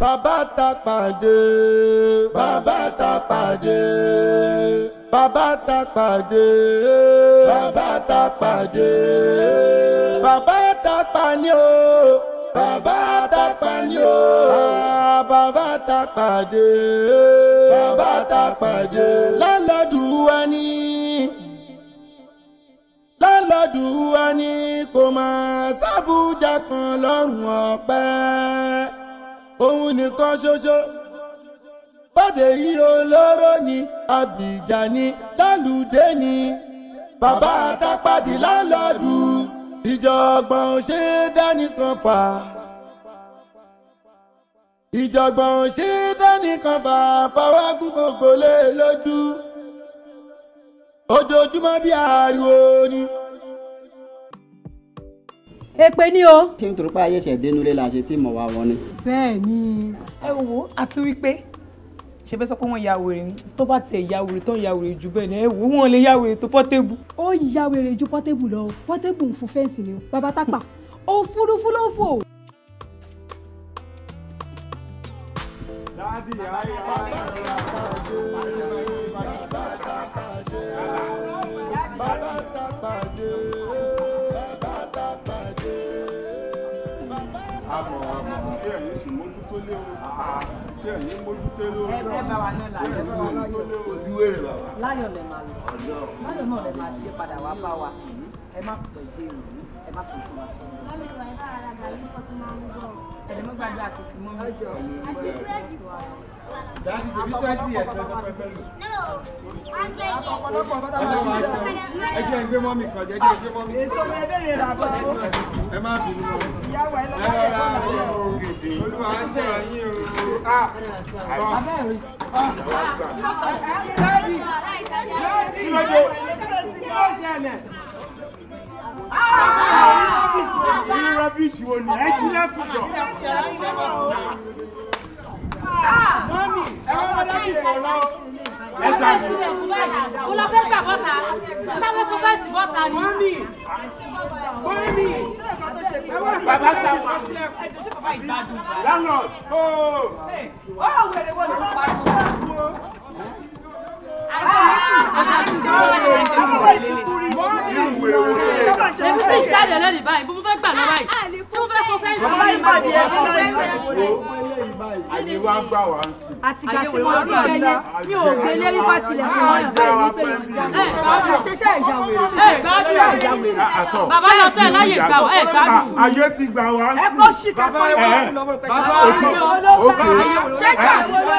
Bàbá ta pàdé, bàbá ta pàdé, bàbá ta pàdé, bàbá ta pàdé, bàbá ta pàní o, bàbá ta pàní o, bàbá ta pàdé, bàbá ta pàdé. Lálọ́dún wa ní, lálọ́dún wa ní kò máa sábùjá kan lọ́rùn ọ̀pẹ. Òun nìkan ṣoṣo bọ́dé yìí olóró ni Abidjan ni lálùdé ni bàbá àtàpàdé lálọ́dù ìjọ̀gbọ̀n ṣe dánìkan fà ìjọ̀gbọ̀n ṣe dánìkan fà fọwọ́gùn gbogbo lé lójú ojoojúmọ́ bí ariwo ni. Èpè ni o. Tí nítorí pé ayé ṣẹ̀ dénú lé la ṣe tí mọ̀ wá wọn ni. Bẹ́ẹ̀ ni. Ẹ wo àti wípé ṣe fẹ́ sọ pé wọ́n ya wèrè ni tó bá tiẹ̀ ya wèrè tó ń ya wèrè jù bẹ́ẹ̀ ni ẹ wo wọn lè ya wèrè tó Portable. Ó ya wèrè ju Portable lọ, Portable ń fún fẹ́ǹsì ni o, bàbá tápà, òfurufú ló ń fò. Dáàdì ayé bàbá tápàdé, bàbá tápàdé, bàbá tápàdé. Àmọ̀ àmọ̀ kí ẹ̀yin sì mójútó lé o. Kí ẹ̀yin mójútó lé o. Ẹ bá wa náà láyọ̀. Kò sí wèrè bàbá. Láyọ̀ lẹ máa lọ. Láyọ̀ náà lẹ máa dé padà wá bá wa. Ẹ má pẹ̀ dé o. Ẹ má pẹ̀ fún wa sọ. Ẹ̀lẹ́ mọ́ gbàgbé àti fi mọ́ mi. Àti búrẹ́dì. Dáàdì tèmi 20 years lọ́sọ̀ pẹ́pẹ́ lò. Ẹ jẹ́ ń gbé mọ́mì kan jẹ́, ẹ jẹ́ ń gbé mọ́mì kan. Èso mi ẹbẹ̀rẹ̀ rà bọ̀. Ẹ má bínú mọ́. Ìyáwó ẹ lọ́wọ́ Ẹ rọra o. Olúwa ń ṣe yín o. Dáàdì! Dáàdì! Kí ló dé? Kí ló ṣẹlẹ̀? Irú rọ́bìṣì wo ni? Ẹ sílẹ̀kùn jọ. Mọ́mì, ẹ wọ́n mọ́ dáàdì sọ̀rọ̀. Ẹ gbà mí. Mo lọ fẹ́ gbà bọ́ta. Sábẹ́ fún fẹ́ǹsì bọ́ta ni. Mọ́mì! Mọ́mì! Bàbá ta wà. Ẹ jọ̀ọ́ ṣé bàbá ìgbádùn? Landlord. Ooo. Ó wèrè wo ló ń pariwo? Irú wèrè wo ló lè? Èmi sì jáde lẹ́rìí báyìí, mo fẹ́ gbà lọ báyìí. Tí mo fẹ́ fún fẹ́ǹsì bọ́ta. Àyè wa gbà wá ń sìn. Àtìgbà tí mo ti gbélé mi ò gbélé rí bá tilẹ̀kùn wọn báyìí nítorí ìjà. Ẹ gbádùn. Ṣé ìjà wèrè? Ẹ gbádùn. Àtọ̀. Bàbá lọ sẹ́ẹ̀ láyè gbà wá, ẹ gbádùn. Ayé ti gbà wá ń Ẹ sìn. kó ṣì kẹ́kọ̀ọ́ ìwé lọ́wọ́ pẹ̀lú. Bàbá òkè. Ṣé ìjà wèrè ló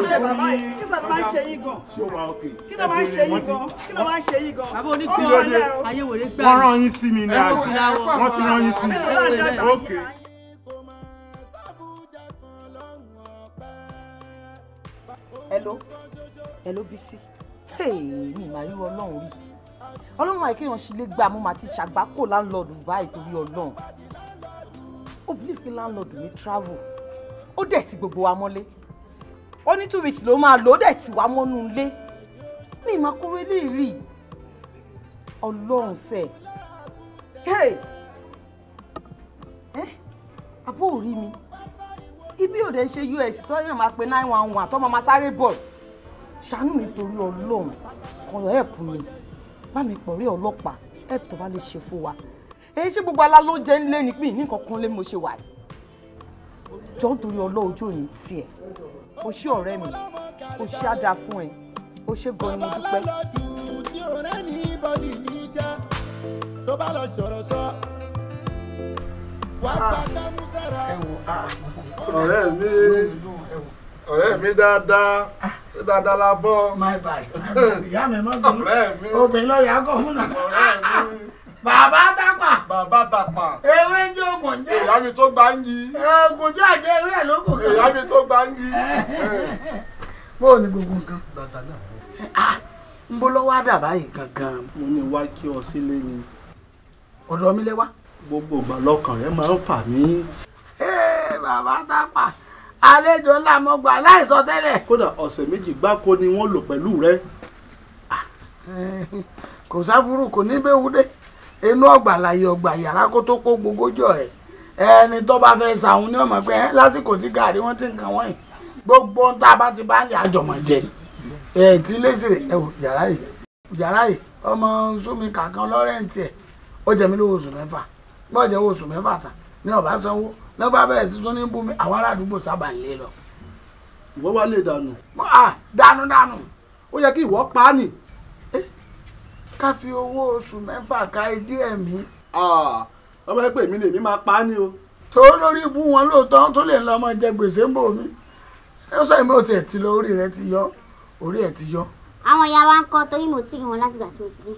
ṣe bàbá yìí? Kí ló máa ń ṣe yín gan? Ṣé o wà òkè? Kí ló máa ń ṣe yín gan? Kí ló máa ń ṣe yín gan? Bàbá onígbọ̀n ayé wèrè gbà. Wọ́n rán yín sí mi ní àjò. Wọ́n ti rán yín sí mi. Òkè. Hello, hello Bísí. Hey, mi máa rí Ọlọ́run rí. Ọlọ́run àìkéyàn ṣe lè gbà mo máa ti ṣàgbákò láńlọ́ọ̀dù báyìí torí Ọlọ́run. Ó believe pé láńlọ́ọ̀dù mi travel. Ó dẹ̀ ti gbogbo wa mọ́lé. Ó ní 2 weeks ló máa lò ó dẹ̀ ti wá mọ́nú ilé. Mi máa kúrò eléyìí rí. Ọlọ́run sẹ̀. Hey! Ẹ́ àbó ò rí mi. Ibi ò dẹ̀ ń ṣe US tó yàn máa pe 911 tó máa sáré bọ̀. Ṣàánú mi torí Ọlọ́run kan help mi. Bá mi pọ̀ rí ọlọ́pàá help tó bá lè ṣe fún wa. Èyí ṣé gbogbo alá ló ń jẹ́ nílé nípìn ní nǹkan kan lé mo ṣe wà yìí. Jọ ń torí Ọlọ́run ojú òní tiẹ̀. O ṣé ọ̀rẹ́ mi, o ṣé á dáa fún ẹ, o ṣé gan ni mo dúpẹ́. Lálọ́dún tí ò rẹ́ ní bọ́dì níṣẹ́ tó bá lọ sọ̀rọ̀ sọ. Wàá gba kámúsára. Ọ̀rẹ́ mi dáadáa, ṣé dáadáa la bọ́? My bad. Ìyá mi má bínú. Ọ̀rẹ́ mi. Obìnrin lọ́ọ̀yà kọ̀ fún náà. Ọ̀rẹ́ mi. Bàbá tápà. Bàbá tàpá. Ewé ń jẹ́ ògùn jẹ́. Ìyá mi tó gbá ń yí. Ògùn jẹ́ àjẹ́ ewé ẹ̀ ló kù kan. Ìyá mi tó gbá ń yí. Bó o ní gbogbo nǹkan? Dáadáa náà. Ń bó lọ́wọ́ àdà báyìí gangan. Mo ní wá kí ọ sílé ni. Ọ̀dọ̀ mi lẹ wá. Gbogbo ìgbà lọkàn rẹ máa ń fà mí. Bàbá tápà. Àlejò ńlá mo gbà láìsọ tẹ́lẹ̀. Kódà ọ̀sẹ̀ méjì gbáko ni wọ́n lò pẹ̀lú rẹ. Kò sábúrú kò ní bẹ́ẹ̀ wúdé. Inú ọgbà láyé ọgbà yàrá kó tó kó gbogbo jọ rẹ̀. Ẹni tó bá fẹ́ sàwọn ní ọmọ pé lásìkò tí gàrí wọn ti ń kàn wọ́n yìí gbogbo ń tá a bá ti bá ń lè àjọmọ̀ jẹ ni. Ẹ ti lẹ́sìrè ẹ wò yàrá yìí yàrá yìí ọmọ súnmi kàkan lọ́rẹ́ǹtì ẹ̀ ó jẹ mí lówó oṣù mẹ́fà bí ó jẹ́ owó oṣù mẹ́fà tán ní ọ̀bá sanwó ní ọba bẹ̀rẹ̀ sí tún ní bú mi àwọn ará àdúgbò sábà ń lé lọ. Ìwọ wá lè dànù. Dànù dànù. Ó yẹ kí ìwọ pa á nì. Ká fi owó oṣù mẹ́fà ká ìdí ẹ̀mí. Ọba ẹ pé èmi lèmi máa pa á ní o. Tó lórí ibú wọn lóòótọ́ tó lè lọ ọmọ jẹ gbèsè ń bò mí. Ó sọ èmi ò tiẹ̀ ti lọ orí rẹ ti yọ orí ẹ̀ ti yọ. Àwọn ìyá wa ń kọ́ torí mo ti rí wọn látìgbà tí mo ti dé.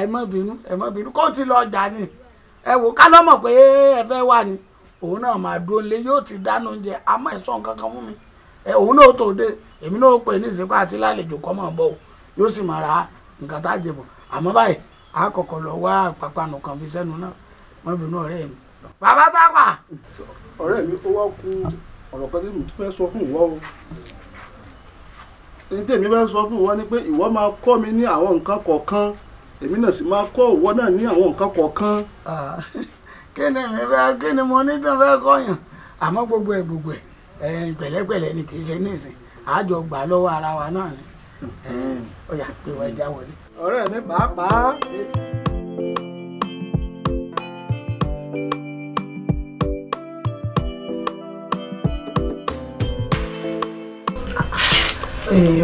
Ẹ má bínú ẹ má bínú kó ti lọ ọjà ni ẹ wò ká lọ́mọ̀ pé ẹ fẹ́ wà ní òun náà máa dúró lé yóò ti dáná oúnjẹ àmọ́ ẹ̀ sọ nǹkan kan fún mi ẹ òun náà tó dé èmi náà pè ní ìsìnkú àti lálejò kọ́ mọ̀ bọ̀ yóò sì máa ra nǹkan tá a jẹ bọ̀ àmọ́ báyìí a kọ́kọ́ lọ wá pàpànù kan fi sẹ́nu náà má bínú ọ̀rẹ́ mi. Bàbá Tápà. Ọ̀rẹ́ mi ó wá ku ọ̀rọ̀ kan tí mo fẹ́ sọ fún ìwọ o. Ní tèmi fẹ́ sọ fún ìwọ ni pé ìwọ máa kọ́ mi ní àwọn nǹkan kọ̀ọ̀kan èmi náà sì máa kọ́ ìwọ náà ní àwọn nǹkan kọ̀ọ̀kan. Kí ni mi fẹ́ kí ni mo ní tí mo fẹ́ kọ́yàn àmọ́ gbogbo ẹ̀ gbogbo ẹ̀ pẹ̀lẹ́pẹ̀lẹ́ ni kì í ṣe nísìn àjọ gbà lọ́wọ́ ara wa náà ni ó yá pé wọ́n ẹja wọlé. Ọ̀rẹ́ mi pàápàá.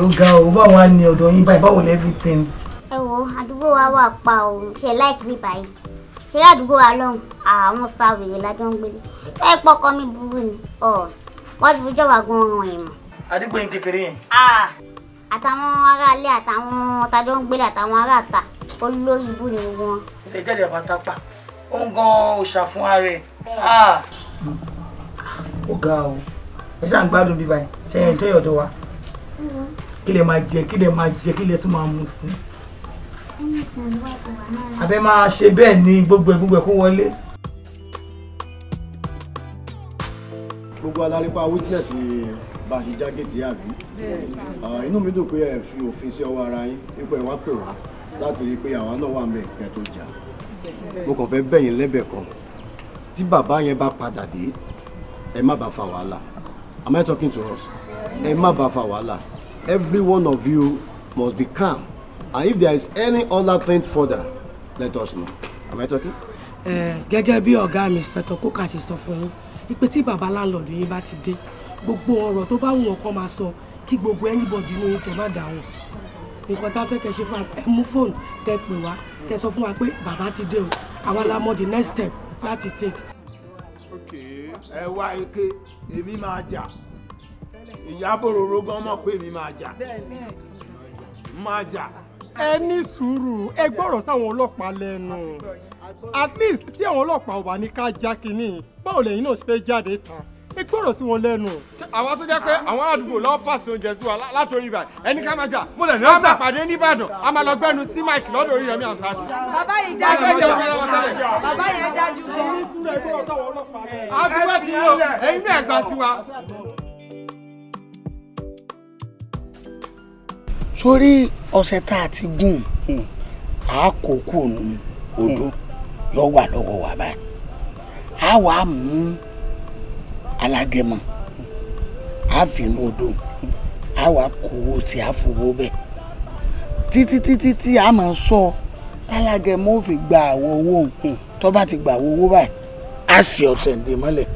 Ó ga o, báwo wá ní ọ̀dọ̀ yín báyìí, báwo lẹ́ everything. Ẹ wo àdúgbò wa wà pa o, ṣe láìkí mi báyìí ṣe àdúgbò wa lọ́hùn àwọn sáwìrì lájọ ń gbélé ẹ pọkọ mi burú ni wọ́n ti fi jọba gun ọ̀ràn yìí mọ́. Àdúgbò yín kékeré yẹn. Àtàwọn aráalé àtàwọn tajọ ń gbélé àtàwọn aráàta olórí ibú ni gbogbo wọn. Ṣe jáde Bàbá Tápà ó ń gan òòṣà fún ara ẹ̀. Ó ga o, ẹ ṣáà ń gbádùn bí báyìí ṣe yẹn tó yọ̀dọ̀ wa kí lè máa jẹ kí lè máa jẹ kí lè tún máa mu sí. Abẹ́ máa ṣe bẹ́ẹ̀ ni gbogbo ẹ̀ gbogbo ẹ̀ kó wọlé. Gbogbo alárípa witness bá a ṣe já géètì àbí inú mi dùn pé ẹ fi òfin sí ọwọ́ ara yín ipò ẹ̀ wá pè wá láti rí i pé àwa náà wà ń bẹ̀ kẹ́ tó jà. Mo kàn fẹ́ bẹ̀ yín lẹ́bẹ̀ kan tí bàbá yẹn bá padà dé ẹ má bàa fa wàhálà. Am I talking to us? Ẹ má bàa fa wàhálà. Every one of you must be calm and if there is any other thing further let us know. Am I talking? Gẹ́gẹ́ bí ọ̀gá mi Inspector Coker ṣe sọ fún yín ipe tí bàbá láńlọ́ọ̀dù yín bá ti dé gbogbo ọ̀rọ̀ tó bá wù wọ́n kó máa sọ kí gbogbo anybody inú yín kẹ́ má dáhùn nǹkan tá a fẹ́ kẹ́ ṣe fún wa ẹ mú fóònù kẹ́ pè wá kẹ́ sọ fún wa pé bàbá ti dé o àwa la mọ̀ the next step láti take. Ẹ wá eke èmi máa jà Ìyábọ̀ Òróró gan mọ̀ pé èmi máa jà máa jà. Ẹ ní sùúrù ẹ gbọ́rọ̀ sáwọn ọlọ́pàá lẹ́nu at least tí àwọn ọlọ́pàá ò bá ní ká já kínní báwo lẹ́yìn náà ṣe fẹ́ jáde tán ẹ gbọ́rọ̀ sí wọn lẹ́nu. Àwọn tó jẹ́ pé àwọn àdúgbò lọ́ọ́ pàṣẹ oúnjẹ sí wa látòrí ibà ẹni ká máa jà mo lè ní ọ̀sà pàdé nìbàdàn a máa lọ gbẹ́nu sí mike lọ́dọ̀ Oríyọmí Hamzat. Bàbá yìí dájú gan bàbá yẹn dájú gan. A fi wá ti yín o ẹ̀yin náà gbà sí wa. Sórí ọṣẹ tá a ti gùn a kò kú òun odò yóò wà lọ́wọ́ wa báyìí a wà á mú alágẹmọ a fi inú odò a wà kówó tí a fowó bẹ títí títí tí a máa sọ tálágẹmọ ó fi gba àwọn owó òun tó bá ti gba àwọn owó báyìí a sì ọ̀sẹ̀ ǹdè mọ́lẹ̀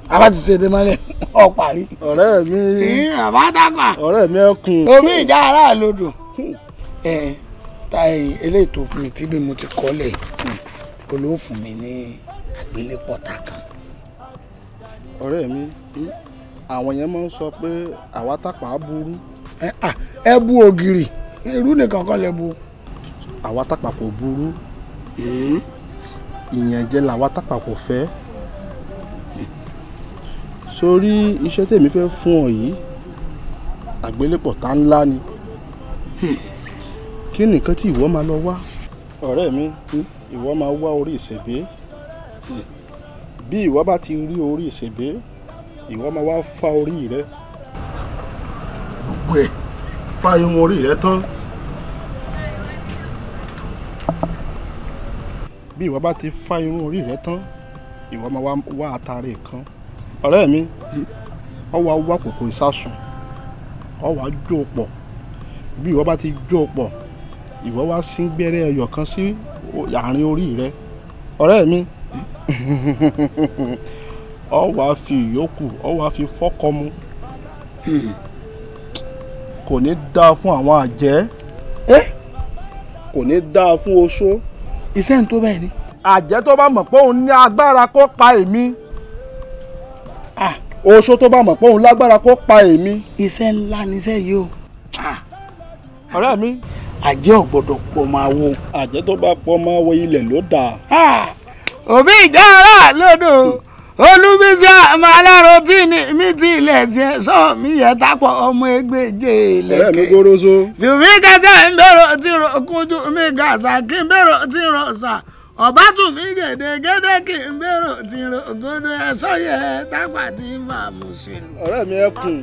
a bá ti ṣe dé mọ́lẹ̀ ọ parí. Ọ̀rẹ́ mi Bàbá Tápà ọ̀rẹ́ mi ẹkùn. Omi ìjà aráàlú odò ẹ táyì eléyìí tó mi tí bí mo ti kọ́lẹ̀ olóòfún mi ní àgbélépọ̀tà kan. Ọ̀rẹ́ mi àwọn yẹn máa ń sọ pé àwa Tápà burú. Ẹ bú ògiri irú nìkan kan lẹ bu. Àwa Tápà kò burú ìyànjẹ làwa Tápà kò fẹ́. Sórí iṣẹ́ tèmi fẹ́ fún ọ yìí àgbélépọ̀tà ńlá ni kí nìkan tí ìwọ máa lọ wá. Ọ̀rẹ́ mi ìwọ máa wá orí ìṣègbè bí ìwọ bá ti rí orí ìṣègbè ìwọ máa wá fa orí rẹ. Gbogbo ẹ fa irun orí rẹ tán. Bí ìwọ bá ti fa irun orí rẹ tán Ìwọ máa wá àtàrí kan. Ọ̀rẹ́ mi, ọ wá wá kòkò ìsásùn, ọ wá jó pọ̀. Bí ìwọ bá ti jó pọ̀, ìwọ wá sín gbẹ́rẹ́ ẹyọ kan sí àárín orí rẹ. Ọ̀rẹ́ mi, ọ wá fi ìyókù, ọ wá fi fọ́kọ mu. Kò ní dáa fún àwọn àjẹ́, kò ní dáa fún oṣó. Iṣẹ́ ń tó bẹ́ẹ̀ ni. Àjẹ́ tó bá mọ̀ pé òun ní agbára kó pa èmi, oṣó tó bá mọ̀ pé òun lágbára kó pa èmi. Iṣẹ́ ńlá níṣẹ́ yìí o. Ọ̀rẹ́ mi, àjẹ́ ò gbọ́dọ̀ pọ̀ máa wo. Àjẹ́ tó bá pọ̀ máa wo ilẹ̀ ló dà. Òbí ìjà ara lódò olúbísí àmọ́ aláró tí ní mi ti ilẹ̀ tiẹ̀ sọ mi yẹ tápọ̀ ọmọ ẹgbẹ́jẹ lẹ́kẹ̀. Ọ̀rẹ́ mi goroso. Tùmí kẹsẹ̀ ń bẹ̀rọ̀ tí ro kúnjú mi gàṣà kí n bẹ̀rọ̀ tí ro sà ọ̀bá tù mí gèdègèdè kí n bẹ̀rọ̀ tí ro gòdò ẹ̀sọ́ yẹ tápà tí ń bá mu ṣe lù. Ọ̀rẹ́ mi ẹ kùn.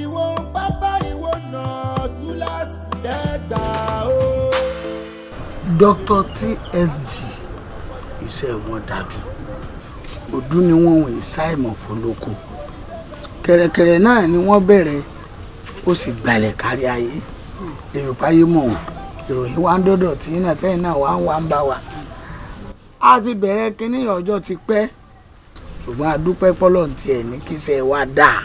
Ìwọ pápá ìwọ náà túláàsì dẹ́gbà o. Dr. TSG iṣẹ́ wọn dájú, ọdún ni wọ́n ń ṣàìmọ̀ fọlọ́kọ, kẹ̀rẹ̀kẹ̀rẹ̀ náà ni wọ́n bẹ̀rẹ̀, ó sì gbalẹ̀ kárí ayé èrò páyé mọ̀ wọ́n, ìròyìn wa ń dọ́dọ̀ tí iná tẹ́yìn náà wà ń wá ń bá wa. A ti bẹ̀rẹ̀ kínní ọjọ́ ti pẹ́, ṣùgbọ́n a dúpẹ́ pọ́lọ́ tiẹ̀ ní kíṣẹ́ wa dáa,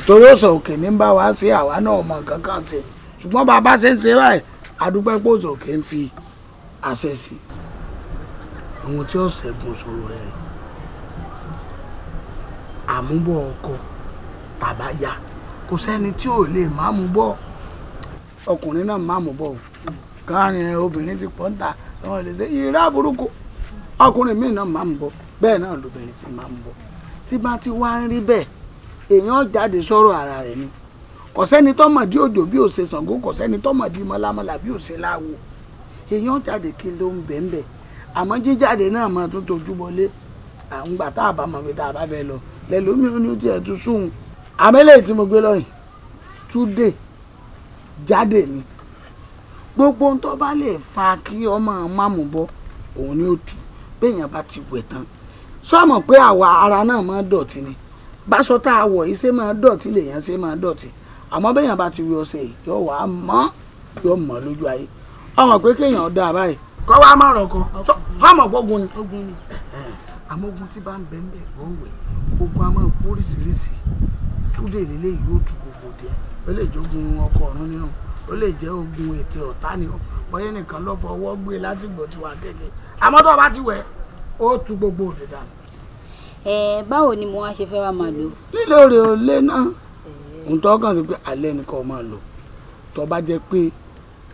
torí ó sọ òkè ní bá wa ṣe, àwa náà mọ nǹkan kan ṣe, ṣùgbọ́n bàbá ṣe ń ṣe báyìí adúpẹ́ pòsò kì í fi àṣẹ sí ohun tí ó ṣẹ́gun ìṣòro rẹ̀ rẹ̀. Àmúbọ̀ ọkọ tàbáyà kò sẹ́ni tí ò lè má mú bọ̀, ọkùnrin náà má mú bọ̀, káàrin obìnrin ti pọ̀ ń ta wọn lè ṣe ìrá burúkú, ọkùnrin míì náà má mú bọ̀, bẹ́ẹ̀ náà lóbìnrin sì má mú bọ̀. Tí bá ti wá ń rí bẹ́ẹ̀, èèyàn jáde sọ̀rọ̀ ara rẹ̀ ni. Kò sẹ́ni tó mọ̀ dí òjò bí ó ṣe Ṣàngó, kò sẹ́ni tó mọ̀ dí mọ́lámọ́lá bí ó ṣe láwo. Èèyàn jáde kí ló ń bẹ̀ ń bẹ̀, àmọ́ jíjáde náà máa tún tojú bọlé. Àwọn gbà tá a bá mọ̀ pé tá a bá bẹ́ẹ̀ lọ lẹ́lómi ò ní tiẹ̀ tún sùn. Àmẹ́lẹ̀ tí mo gbé lọ́yìn túdé jáde ni gbogbo ohun tó bá lè fa kí ọmọ máàmù bọ́ òun ni ó tù. Béèyàn bá ti wẹ̀ tán, sọ́mọ̀ pé àwa ara náà máa dọ̀tí ni, báṣọ tá a wọ̀ yìí ṣe máa dọ̀tí lèèyàn ṣe máa dọ̀tí, àmọ́ bẹ́yàn bá ti wí ọṣẹ yìí yóò wá mọ́, yóò mọ́ lójú ayé. Ọmọ pé kéèyàn dá a báyìí kọ́ wá má rọ̀ kọ́ sọ́mọ̀ gbógun ni. Àmọ́ ogun tí bá ń bẹ́ ń bẹ̀ ó wẹ̀, ogun a máa kú oríṣiríṣi. Túdé lélẹ̀ yóò tu gbogbo díẹ̀, ó lè jogun ọkọ̀ ọ̀run ni o, ó lè jẹ́ ogun ètè ọ̀tá ni o, bọ́yẹ́ nìkan ló fọwọ́ gbé láti gbọ́ tí wàá kéde. Àmọ́ tó o bá ti wẹ̀, ó tu gbogbo òde dànù. Ẹ báwo ni mo wá ṣe fẹ́ wá máa lò? Lílo rẹ̀ ò lé náà, ntọ́ kàn sí pé alẹ́ nìkan máa lò. Tó bá jẹ́ pé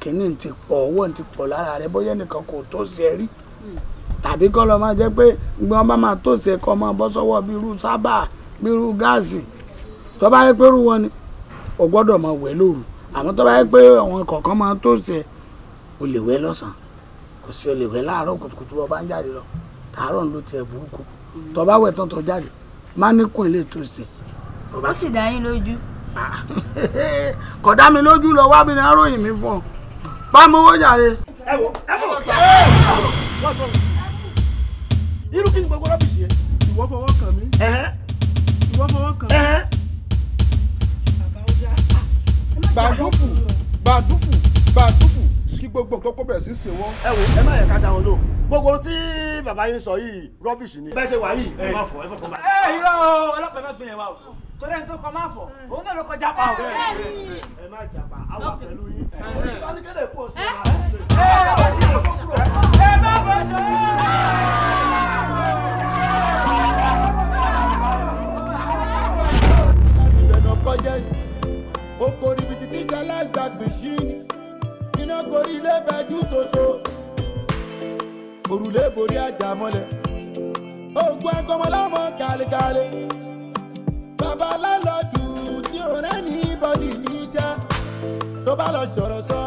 kínní ti pọ̀, ọwọ́ ti pọ̀ lára rẹ, bóyá nìkan kò tó ṣe rí, tàbí kọ́ lọ́ máa jẹ́ pé gbọ́n bá máa tó ṣe kọ́ máa bọ́ sọ́wọ́ bí irú sábà bí irú gáàsì. Tó bá yẹ pé irú wọn ni o gbọ́dọ̀ máa wẹ̀ lóru, àmọ́ tó bá yẹ pé àwọn kọ̀ọ̀kan máa tó ṣe, o lè wẹ̀ lọ́sàn-án, kò sí o lè wẹ̀ láàárọ̀ kùtùkùtù bọ́ bá ń jáde lọ, tàárọ̀ ń lo tiẹ̀ burúkú. Tó bá wẹ̀ tán tó jáde má ní kún ilé tó ṣe. Ó sì dá yín lójú. Kò dá mi lójú, lọ wá mi ní aróyìn mi fún ọ, bá mi owó jàre. Ẹ wo ẹ wò wọ́n sọ irú kí ni gbogbo rọ́bìsì yẹn. Ìwọ fọwọ́ kàn mí. Ìwọ fọwọ́ kàn mí. Gbàdúfù gbàdúfù gbàdúfù kí gbogbo nǹkan kó bẹ̀rẹ̀ sí ṣe wọ́n. Ẹ wo ẹ má yẹ ká dáhùn lò, gbogbo tí bàbá yín sọ yìí rọ́bìsì ni. Bẹ́ẹ̀ ṣe wà yìí ẹ má fọ ẹ fọkàn bá. Ẹ irọ́ o, ọlọ́pàá má gbìyànjú wa o, torí ẹni tó kọ máa fọ òun náà ló kọ jápa o. Ẹ má jàpá, a wà pẹ̀lú yín. Oníkálukú kò sí wa. Ẹ má fọ ṣe. Láti bẹ̀rẹ̀ kọjá ni oko ribiti tí ṣalágbàgbé sí ni iná gorí ilé fẹjú tòótọ́ òrùlé borí àjà mọ́lẹ̀ ogun agbọmọlọmọ kàlẹ́kàlẹ́ bàbá lálọ́dù tí ò rẹ́ ní bọ́dì níṣẹ́ tó bá lọ sọ̀rọ̀ sọ